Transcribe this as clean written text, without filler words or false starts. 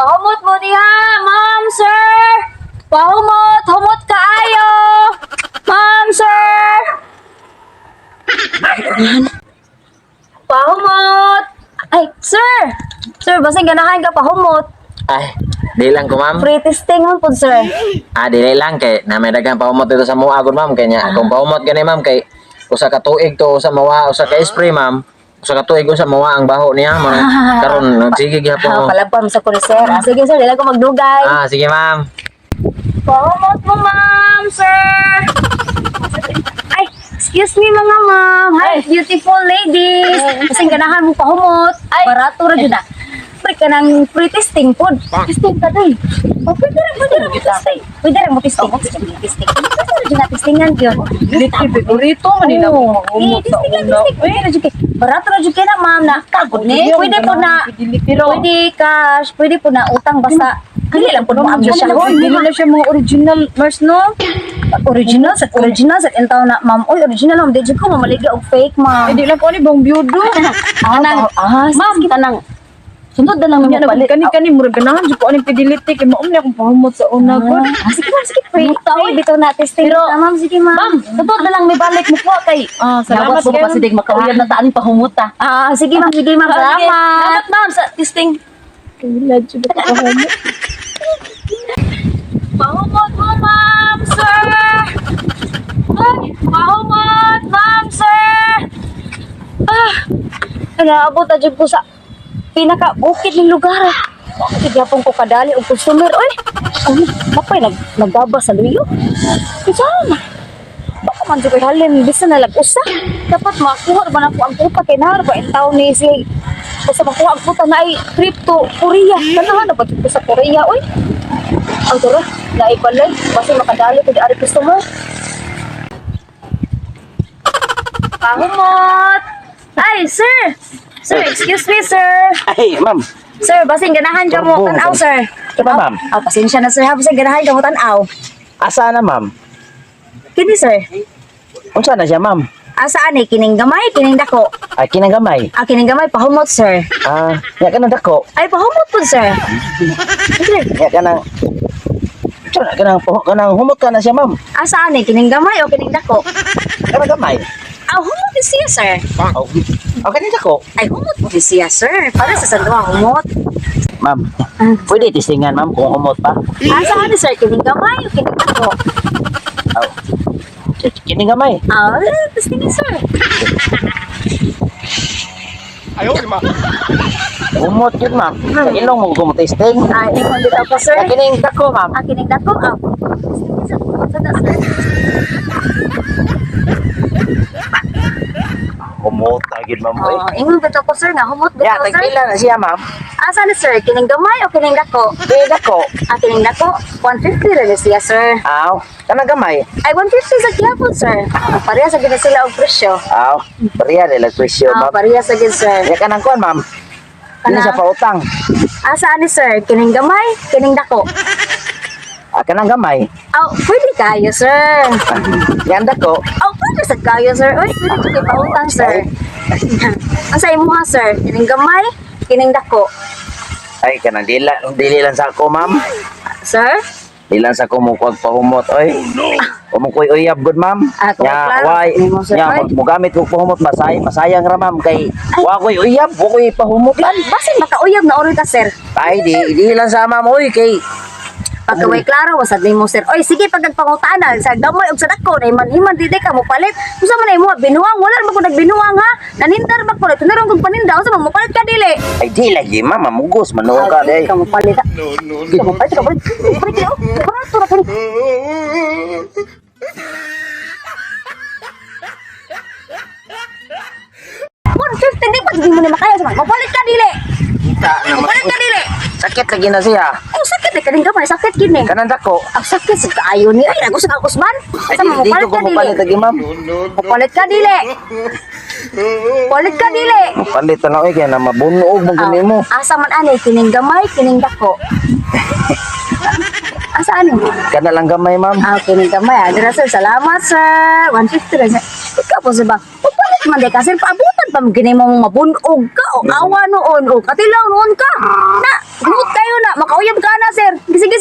Pahumot mo diha, ma'am, sir. Pahumot, humot kaayo. Ma'am, sir. Pahumot. Ay, sir. Sir, basin ganahan ka pahumot. Ay, di lang ko, ma'am. Free testing man po, sir. Ah, dili lang kay na may daghang pahumot dito sa mua gud, ma'am, kay nya kung pahumot gani, ma'am, kay usa ka tuig to usa mawa usa ka spray, ma'am. Usa ka tuig usa mawa ang baho niya mo karon sige gihapon Ah, mo. palagpan mo sa kuno, sir. Ah, sige, sir, dili ko magdugay. Ah, sige, ma'am. Pahumot mo, ma'am, sir. Ay, excuse me mga ma'am. Hi, beautiful ladies. Kasi ganahan mo pahumot. Ay, barato ra jud na. Pre ka ng free testing pod. Testing ka doy. Oh, pwede ra mo testing. Pwede ra mo testing. Testing. Pwede ra jud na testingan gyud. Favorito man nila Oo. mo Eh, testing lang, testing. Pwede ra jud kay. Barato ra jud kay na, ma'am, na. Ni, pwede po na. Pero Pwede cash, pwede po na utang basta dili lang po mo abyo siya. Hoy, dili na siya mga original Mars, no? Original sa original sa intaw na, ma'am. Oy, original, ma'am, di jud ko mamaligya og fake, ma'am. Ay, di lang ko ani bang biyudo. Ah, ah, Ma'am, tanang sunod na lang Nya mo na palit. kani kani murag ganahan jud ko ani fidelity kay maum ni akong pahumot sa una ko. Ah, sige ma'am, sige, free. Free bitaw na testing. Pero, Pero, ma'am, sige ma'am. Ma'am, sunod na lang may balik mo kuha kay. Ah, salamat Salamat ko kayo. pa sidig makauyab na taan pahumot ta. Ah, sige ma'am, sige ma'am, Ah, sige. salamat. Salamat, ma'am, sa testing. Kaila jud ako pahumot. Pahumot mo, ma'am, sir. Ay, pahumot, ma'am, sir. Ah, naabot na jud ko sa pinaka-bukid ng lugar. Ah. Bakit gyapon ko kadali og customer, oy? Ano, mapay nagbaba sa luyo. Kinsa man? Baka man jud ko'y halin bisan na lag-usa. Dapat makuha ba na ko ang kuta kay nahar ba in taon ni si basta makuha ang kuta na ay trip to Korea. Ganahan na ba jud ko sa Korea, oy? Ang tara, naipalay. Basta makadali ko di ari customer. Pahumot! Ay, sir! Sir, excuse me, sir. Ay, ma'am. Sir, basin ganahan ka mo Turbong. tanaw, sir. Ito ba, ma'am? Ah, pasensya na, sir. Ha, basin ganahan ka mo tanaw. Asa na, ma'am? Kini, sir. Unsa na siya, ma'am? Asa ani kining gamay, kining dako. Ay, kinagamay. Ah, kining gamay pahumot, sir. Ah, nya ka nang dako. Ay, pahumot po, sir. Sir, Nya ka nang Unsa na ka nang kanang humot ka na siya, ma'am. asa ani kining gamay o kining dako? Kanang gamay. Ah, humot ni siya, sir. Oh, okay ni dako. Ay, humot po ni siya, sir. Para sa sanduha humot. Ma'am, pwede testingan, ma'am, kung humot pa. Asa ani, sir, kining gamay o kining dako? Oh. Kini gamay. Ah, testingin, sir. Humot yun, ma'am. Sa ilong mo kung testing. Ay, ingon dito po, sir. Ay, kining dako, ma'am. Ah, kining dako. Ah, testingin, sir. Humot sa da, sir. Humot agad, ma'am. Oy. Oh, ingon dito po, sir, nga humot Ya, dito, sir. tagpila na siya, ma'am. Asa ni, sir, kining gamay o kining dako? Kini dako. Ah, kining dako, 150 ra ni siya, sir. Aw, kanang gamay. Ay, 150 sa gyapon, sir. Pareha sa gid sila og presyo. Aw, pareha nila presyo, Ah, ma'am. pareha sa gid, sir. Ya kanang kuan, ma'am. Dili Kanang- sa pautang. Asa ani, sir? Kining gamay, kining dako. Ah, kanang gamay. Aw, pwede kayo, sir. Yan dako. Aw, pwede sa kayo, sir. Uy, pwede jud kay pautang, sir. Asa imo ha, sir? Kining gamay, kining dako. Ay, kanang dila, dili lang sa ako, ma'am. Sir? Dili lang sa ako mo kuwag pahumot, oy. Umukoy uyab gud, ma'am. Ah, kung Nya, klaro, why? nimo, sir, Nya, oy. mogamit kog pahumot, masayang ra, ma'am, kay wa ko'y uyab, wa ko'y pahumutan. Basin makauyab na oron ka, sir. Ay, di lang sa ma'am, oy, kay Pagkaway klaro, wasad nimo, sir. Oy, sige, pag nagpangutana sa gamay og sa dako, na iman-iman di ka mo palit. Unsa man na imo binuang, wala man ko nagbinuang ha. Nanindar ba ko, tunarong kog paninda, unsa man mo palit ka dili? Ay, di lagi, ma'am, mamugos manuo ka Ay, day. ka mo palit. No, no, no. Ka mo palit, ka palit. Palit, oh. Barato ra kini. 150 di pa di mo na makaya sa man. Mapalit ka dili. Kita naman. Mapalit ka dili. Sakit lagi na siya. Oh, sakit na kaning gamay, sakit gini. Kanang dako. Ang sakit sa kaayo ni ay nagusto ka Usman. Ay, Sa di, mga di palit ko ka dili. mupalit lagi, ma'am. Palit ka dili. Palit ka dili. Mupalit na, oy, kaya na mabunuog mo gani mo. Asa man ani kining gamay, kining dako. Asa ani? Kana lang gamay, ma'am. Ah, kining gamay. Ah, dira sir, salamat sir. 150 ra sir. Ikaw po sir ba? Papalit man di ka sir, paabutan pa mo gini mo mabunog ka o awa noon o katilaw noon ka. Na, humot kayo na. na, makauyab ka na, sir. Gisi-gisi.